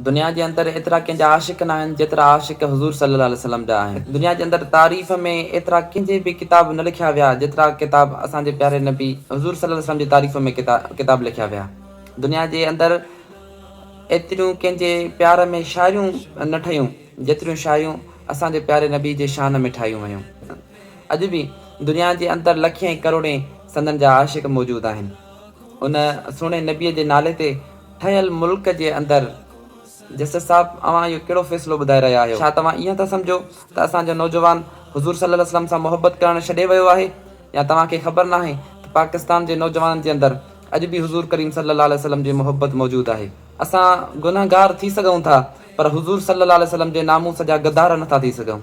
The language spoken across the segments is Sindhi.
دنيا جي اندر ايترا ڪنهن جا عاشق ناهن جيترا عاشق حضور صلي الله عليه وسلم جا آهن. دنيا جي اندر تعريف ۾ ايترا ڪنهن جي به ڪتاب نه لکيا ويا جيترا ڪتاب اسان جي پياري نبي حضور صلي الله عليه وسلم جي تعريف ۾ ڪتاب لکيا ويا. دنيا جي اندر ايتريون ڪنهن جي پيار ۾ شاعريون نه ٺهيون جيتريون شاعريون اسان جي پياري نبي جي شان ۾ ٺاهيون ويون. اڄ به دنيا جي اندر لکين ۽ ڪروڙين سندن جا عاشق موجود آهن. ان سهڻي نبي جي نالي تي ٺهيل ملڪ جي اندر جسٽس صاحب اوهان اهو ڪهڙو فيصلو ٻڌائي رهيا آهيو؟ ڇا توهان ائين ٿا سمجهو ته اسان جو نوجوان حضور صلي الله عليه وسلم سان محبت ڪرڻ ڇڏي ويو آهي يا توهان کي خبر ناهي ته پاڪستان جي نوجوانن جي اندر اڄ به حضور ڪريم صلي الله عليه وسلم جي محبت موجود آهي؟ اسان گنهگار ٿي سگهون ٿا پر حضور صلي الله عليه وسلم جي ناموس جا غدار نٿا ٿي سگهون.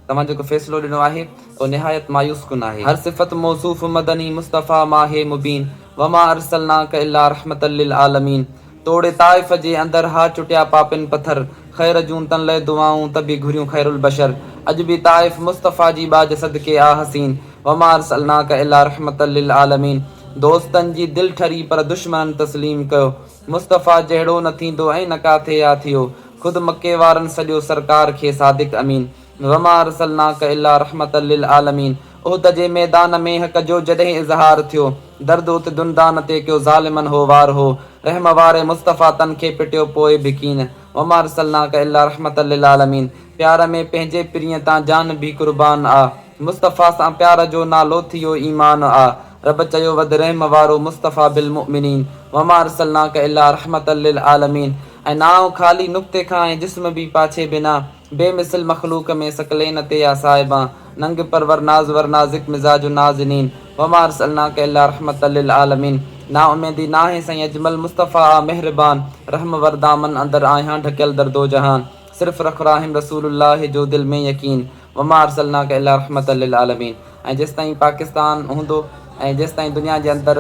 توهان جيڪو فيصلو ڏنو آهي اهو نهايت مايوس ڪن آهي. هر صفت موصوف مدني مصطفيٰ ماه مبين وما ارسلناک الا رحمة للعالمين توڙي طائف جي اندر ها چٽيا پاپين پٿر خير جون تن لئه دعائون ته به گهريون خير البشر اڄ به طائف مصطفيٰ جي ٻاجهه صدقي آ حسين وما ارسلناک الا رحمة للعالمين دوستن جي دل ٺري پر دشمنن تسليم ڪيو مصطفيٰ جهڙو نه ٿيندو ۽ نه ڪاٿي آ ٿيو، خود مڪي وارن سڏيو سرڪار کي صادق امين، وما ارسلناک الا رحمة للعالمين، احد جي ميدان ۾ حق جو جڏهن اظهار ٿيو، درد ات دندان تي ڪيو ظالمن هو وار هو، رحم واري مصطفيٰ تن کي پٽيو پوء به ڪين، وما ارسلناک الا رحمة للعالمين، پيار ۾ پنهنجي پرينء تان جان ڀي قربان آ، مصطفيٰ سان پيار جو نالو ٿيو ايمان آ، رب چيو وڌ رحم وارو مصطفيٰ بالمؤمنين وما ارسلناک الا رحمة للعالمين ۽ نانء خالي نقطي کان ۽ جسم بي پاڇي بنا بي مثل مخلوق ۾ ثقلين تي آ صاحبان ننگ پرور نازور نازڪ مزاج نازنين وما ارسلناک الا رحمة للعالمين نااميدي ناهي سائين اجمل مصطفيٰ آ مهربان رحم ور دامن اندر آهيان ڍڪيل دردوجهان صرف رک راحم رسول الله جو دل ۾ يقين وما ارسلناک الا رحمة للعالمين ۽ جيستائين پاڪستان هوندو ۽ جيستائين دنيا جي اندر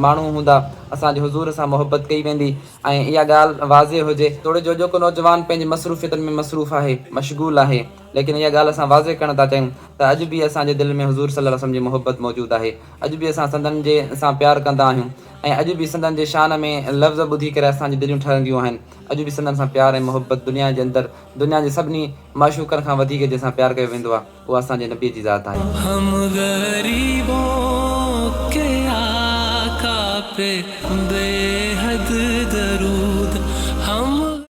ماڻهو هوندا اسان جي حضور سان محبت ڪئي ويندي ۽ اها ڳالهه واضح هجي توڙي جو اڄوڪو نوجوان پنهنجي مصروفيتن ۾ مصروف آهي مشغول آهي ليڪن اها ڳالهه اسان واضح ڪرڻ ٿا چاهيون ته اڄ به اسان جي دل ۾ حضور صلي الله عليه وسلم جي محبت موجود آهي اڄ به اسان سندن جي سان پيار ڪندا آهيون ۽ اڄ به سندن جي شان ۾ لفظ ٻڌي ڪري اسان جي دليون ٺرنديون آهن اڄ به سندن سان پيار ۽ محبت دنيا جي اندر دنيا جي سڀني معشوقن کان وڌيڪ جنهن سان پيار ڪيو ويندو آهي اها اسان جي نبيء جي ذات آهي. هم غريبون ڪي آقا پي بي.